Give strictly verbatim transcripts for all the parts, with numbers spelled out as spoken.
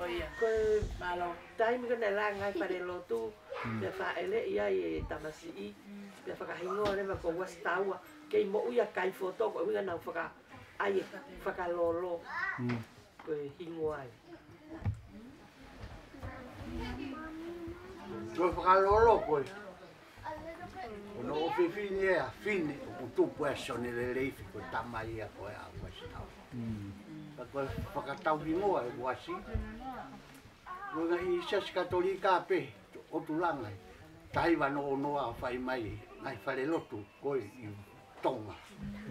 Ko e taimi ko ē naʻe langa ai falelotu, pea fāʻeleʻi ai e tamasiʻi, pea fakahingoa leva ko Uasi Taua, kei moʻui ʻa Kaifoto, ko e ʻuhinga naʻa nau faka-, ʻai e fakalolo. Ko e hingoa ia. Ko e fakalolo ko e, ko hono ʻofefine ʻa e fine ʻoku tupu ai ʻa Sione Leleifi, ko e tamai ia ko ē ʻa Uasi Taua. Ka ko e fakatauhingoa e Uasi. Ko e ngaahi siasi Katolika pē ʻoku langa ai. Taha hiva noa noa ʻo fai mai ngaahi falelotu ko ē ʻi Tonga.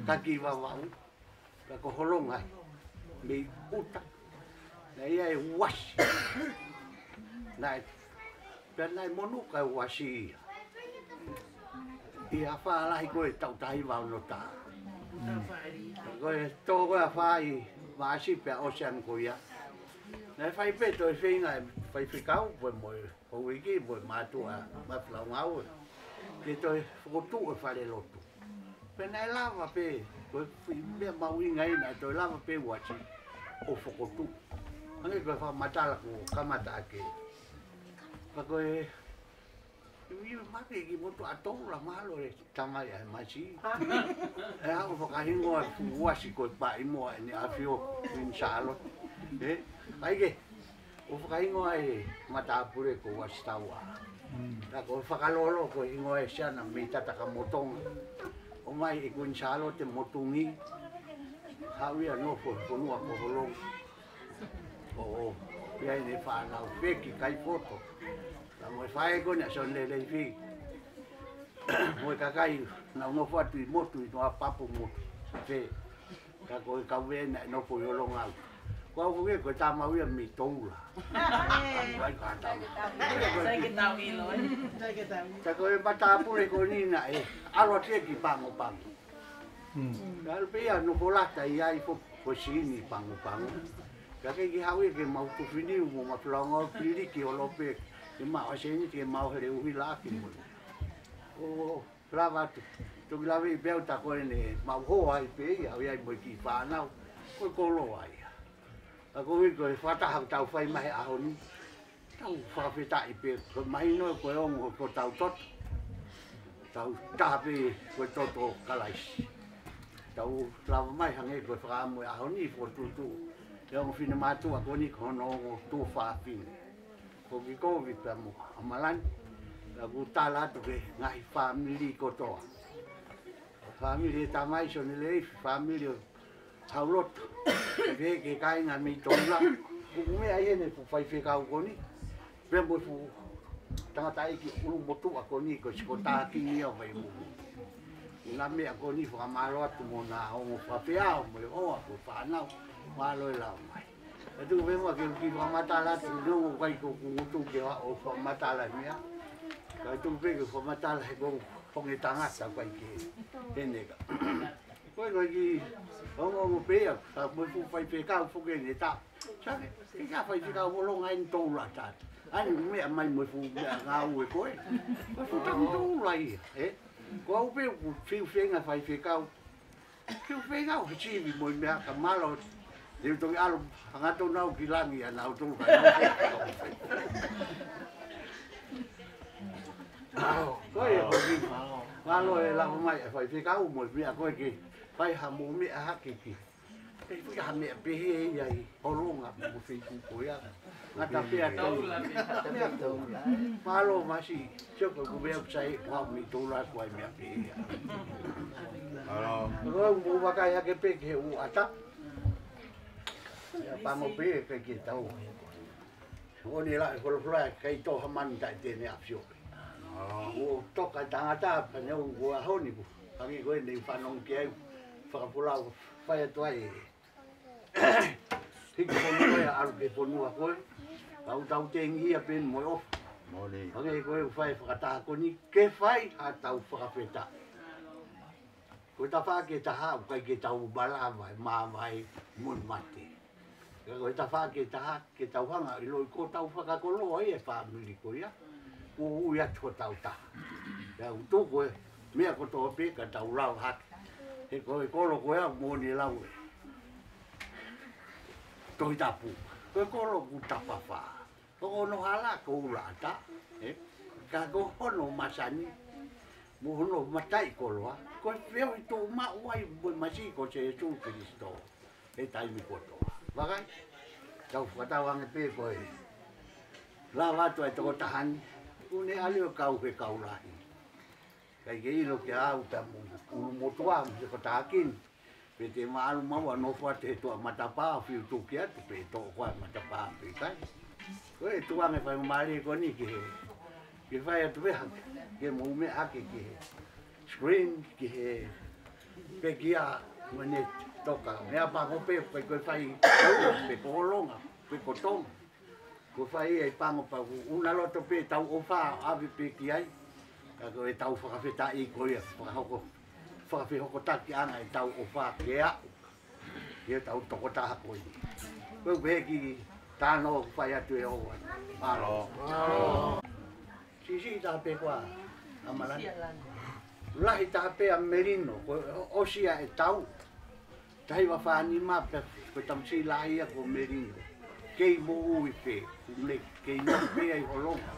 Ka ki Vavaʻu. Ka ko Holonga ai, mei ʻuta. Naʻe ʻi ai e uasi. Naʻe, pea naʻe monū ka e uasi ia. ʻI he afā lahi ko ē taʻu taha hiva ono taha. Ko e tō ko ē afā ʻi Maʻasi pea ʻosi ange ko ia. Naʻe fai pē toe feinga e faifekau, ko e mo e houʻeiki mo e mātuʻa mafilaʻanga ʻo ke toe fokotuʻu e falelotu. Pea naʻe lava pē, ko e foʻi meʻa mahuʻinga ia naʻe toe lava pē uasi ʻo fokotuʻu. Hangē ko e fakamatala kuo kamata ʻaki. Ka ko e, ui make ki motu ʻa Toula, mālō e tamai ʻa e masi. ʻE haʻu fakahingoa e fuʻu uasi ko e Paʻimoa ʻEne ʻAfio Kuini Sālote. ʻE, ʻai ke. ʻO fakahingoa e matāpule ko Uasi Taua. Ka ko e fakalolo ko e hingoa e siana mei Tatakamotonga. ʻOmai ʻe Kuini Sālote Motungi. Haʻu ia ʻo nofo he fonua ko Holonga. ʻO, ʻo, ʻi ai ʻene fānau Feki Kaifoto. Ka mo e faʻē ko eni ʻa Sione Leleifi. Mo e kakai naʻa nau nofo atu ʻi motu ʻi Noapapu mo Fē. Ka ko e kau veʻe naʻe nofo ʻi Holonga. Ko au foki ko e tama au ia mei Toula. Ai, ka tama. Sai ke tau ʻilo, ē. Sai ke tau. Ka ko e matāpule ko eni naʻe ʻalu atu ia ki Pangopango. Ka ʻalu pē ia ʻo nofo lata ʻi ai foki ko Sini Pangopango. Ka ke ke haʻu ia ke mau tufi niu mo mafilaʻanga ʻo piliki ʻo lope ke mau ʻasi eni ke mau hele uhi laʻaki mo. ʻO lava atu. Toki lave ʻi pea uta ko eni mau hoa ai pē ia, ʻo ʻi ai mo e kiʻi fānau. Ko e koloa ia. Ka ko e ʻuhi ko e fakataha ʻoku tau fai mai he ʻaho ni. Tau fakafetaʻi pē, ko e mahino ko e ongo ko hotau toto. Tau taha pē ko e toto ʻo Kalaisi. Tau lava mai hangē ko e fakaʻamu e ʻaho ni, fokotuʻutuʻu e ongo finemātuʻa ko eni ko hono ongo tuofāfine. Ko Kikovi pea mo ʻAmalani, pea ʻoku tala atu ki he ngaahi fāmili kotoa. Fāmili e tamai Sione Leleifi, fāmili ʻo Hauloto. Pehē ki he kāinga mei Toula. ʻOku meʻa ʻi heni e fuʻu faifekau ko eni. Pea mo e fuʻu tangataʻeiki ʻulumotuʻa ko eni ko Sikota Kingi ʻo Vaimumu. Ko ʻena meʻa ko eni fakamālō atu mo ʻena ongo fakafeʻao mo e ʻofa ko e fānau. Mālō e lau mai. ʻE tuku pē muʻa ke u kiʻi fakamatala atu, neongo ʻoku ʻikai ko ʻeku ngutu ke u ʻalu ʻo fakamatala e meʻa. Ka ʻe tuku pē ke u fakamatala he ko e ongo tangata ʻoku ʻikai ke hene ka. Ko e ʻikai ke ongoongo pē ia, ka mo e fuʻu faifekau foki ʻene tā. Sai ke, ke ka faifekau Holonga eni Toula tā. ʻAi meʻa mai mo e fuʻu meʻangāue ko ē. Ko e fuʻu tamu Toula ia, ē? Ko au pē ʻoku fiu feinga faifekau. Ke u feinga ʻo he sivi mo e meʻa ka mālō. Te u toki ʻalu hangatonu au ki langi ʻa nautolu ka. Ko ia, ko ia. Mālō e lava mai e faifekau mo e meʻa ko ē ke fai ha mou meʻa hake ki. Ke fai ha meʻa pehē ia ʻi Holonga mo e feituʻu ko ia. Ngata pē ʻa Toula. Mālō Masi, sio ko ʻeku meʻa ʻoku sai, ʻoku ʻi ai mei Toula ko e meʻa pē ia. Mālō. Ko ʻeku vakai hake pē ki he ʻū ʻata. ʻIa pango pē ke ke tau. ʻOku ne la e folofola ʻikai tō ha manu taʻe te ne ʻafio. Mālō. ʻO toka tangata pea ne u ko ʻaho ni ko. Hangē ko ʻene fanongo ki ai fakapolau fai atu ai. Hiki fonua ia ʻalu ki he fonua ko ē. Tau tau tengi ia pē mo e ʻofa. Moʻoni. Hangē ko e fai fakataha ko eni ke fai ha tau fakafetaʻi. Ko e tafaʻaki ʻe taha ʻoku ʻikai ke tau malava e māvae mo e mate. Ka ko e tafaʻaki ʻe taha ke tau hanga ʻo ʻiloʻi ko hotau fakakoloa ia e fāmili ko ia. Kuo ui atu hotau taha. Pea u tuku e meʻa kotoa pē ka tau lau hake. He ko e kolo ko ia moʻoni lau e Tohi Tapu. Ko e kolo ʻoku tapafā. Ko hono hala ko ʻUlaʻatā, ē? Ka ko hono masani, mo hono mataʻikoloa, ko e feohi tuʻumaʻu ai mo e masiʻi ko Sīsū Kalaisi he taimi kotoa. Vakai, tau fakatauange pē ko e lava atu ʻa e tokotaha ni, ʻoku ne ʻalu ʻo kau he kau lahi. ʻIkai ke ʻilo kia au pea mo ʻUlumotuʻa mo Sekotākini. Pe te ma ʻalu maua ʻo nofo atu he tuʻa matapā ʻo fiu tuki atu pe toʻo ko ā matapā pe ʻikai. Ko e tuʻunga faingamālie ko eni ki he, ke fai atu pē hake, ke mou meʻa hake ki he screen, ki he pekia mo ʻene toka. Meʻapango pē, pe ko e fai, pe ko Holonga, pe ko Tonga. Ko e fai ʻa e pango pea ʻoku ʻunuʻunu loto pē ʻetau ʻofa ʻo ʻave pē ki ai. Ka ko ʻetau fakafetaʻi ko ia, fakahoko, fakafehokotakiʻanga ʻetau ʻofa ke aʻu ki heʻetau tokotaha ko ia. Ko e kiʻi talanoa ʻoku fai atu ʻe ʻOua. Mālō. Siʻisiʻi taha pē ko ā ʻa Malani. Lahi taha pē ʻa Melino, ko e ʻosi ia ʻetau taha hiva fā nima pea ko e tamasiʻi lahi ia ko Melino. Kei moʻui pē, ne kei moʻui pē ʻi Holonga.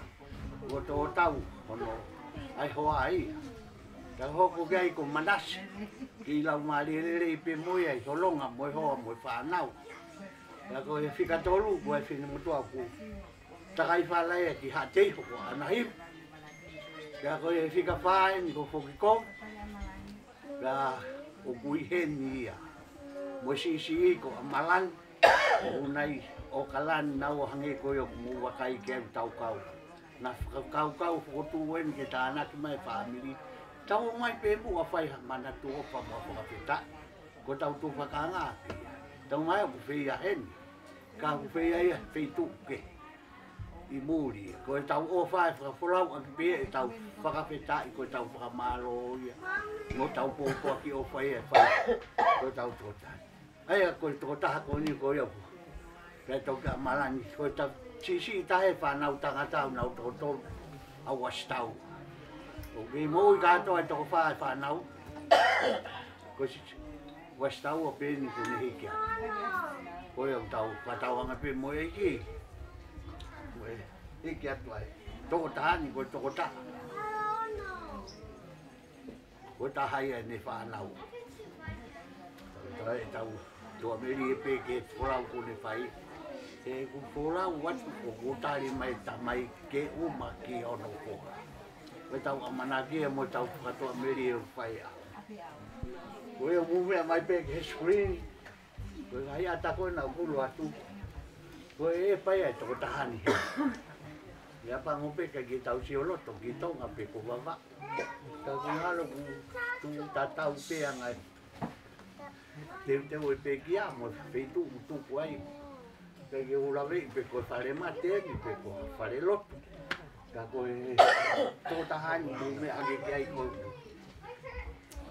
Ko e tōtau hono ʻai hoa ia. Ka hoko ki ai ko Manase, kei laumālie lelei pē mo ia ʻi Holonga mo e hoa mo e fānau. Ka ko e fika tolu ko e finemotuʻa ʻoku takai fala ia ki Haʻateiho ko ʻAnahiu. Ka ko e fika fā eni ko Fokikovi. Ka ʻoku ʻi heni ia mo e siʻisiʻi ko ʻAmalani, ʻoku nau ʻi ʻOkalani, nau ō hangē ko ia ʻoku mou vakai ki ai ʻoku tau kau. Naʻa fakakaukau fokotuʻu eni ke tānaki mai e fāmili. Tau ō mai pē muʻa ʻo fai ha manatu ʻofa mo e fakafetaʻi. Ko ʻetau tufakanga pē ia. Tau mai ʻoku feia heni. Ka ʻoku feia ia he feituʻu kehe ʻi muli. Ko ʻetau ʻofa ʻe fakafolau ʻaki pē ʻetau fakafetaʻi, ko ʻetau fakamālō ia. Mo ʻetau pōpoaki ʻofa ia ʻe fai ko ʻetau tokotaha. ʻA ia ko e tokotaha ko eni ko ia ʻoku, pea toki ʻAmalani, ko e ta-, siʻisiʻi taha e fānau tangata ʻoku nau toko tolu, ʻa Uasitau. ʻOku kei moʻui kātoa e toko fā e fānau. Ko si-, Uasitau ʻa pē eni kuo ne hiki atu. Ko ia ʻoku tau fakatauange pē mo e ʻEiki. Ko e hiki atu ai. Tokotaha ni, ko e tokotaha. Ko e taha ia ʻene fānau. Tau, tau, tau melie pē ki he folau kuo ne fai. He ʻoku folau atu ʻoku tali mai e tamai ke ʻuma ki hono foha. Ko ʻetau ʻamanaki ia mo ʻetau fakatoʻa melie ʻoku fai ʻa. Ko ia mou meʻa mai pē ki he screen. Ko e ngaahi ʻata ko ena ʻoku ʻulu atu. Ko e ʻe fai ʻa e tokotaha ni. Meʻapango pē ʻikai ke tau sio loto ki Tonga pe ko Vavaʻu. Ka ʻoku ngalo ʻoku tuʻu tatau pē ʻa e ngaahi teuteu e pekia mo e feituʻu ʻoku tuku ai. ʻIkai ke u laveʻi pe ko e fale mate eni pe ko e fale lotu. Ka ko e tokotaha ni mou meʻa hake ki ai ko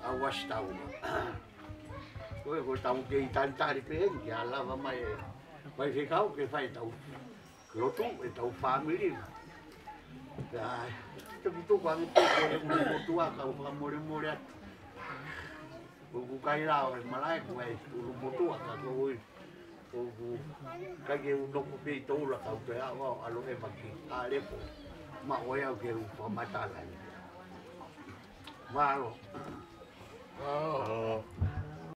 ʻa Uasitau. Ko e, ko ʻetau kei talitali pē eni, ke lava mai e faifekau ke fai ʻetau lotu, ʻetau fāmili. Pea toki tuku ange pē ko e ʻUlumotuʻa, kau fakamolemole atu. ʻOku ʻikai lava e malaʻe ko e ʻUlumotuʻa ka ko ui. ʻOku ʻikai ke u nofo pē ʻi Toula, kau toe ʻalu ʻo ʻalu ʻeva ki ʻAlepo. Maʻu ʻe au ke u fakamatala ia. Mālō. Mālō.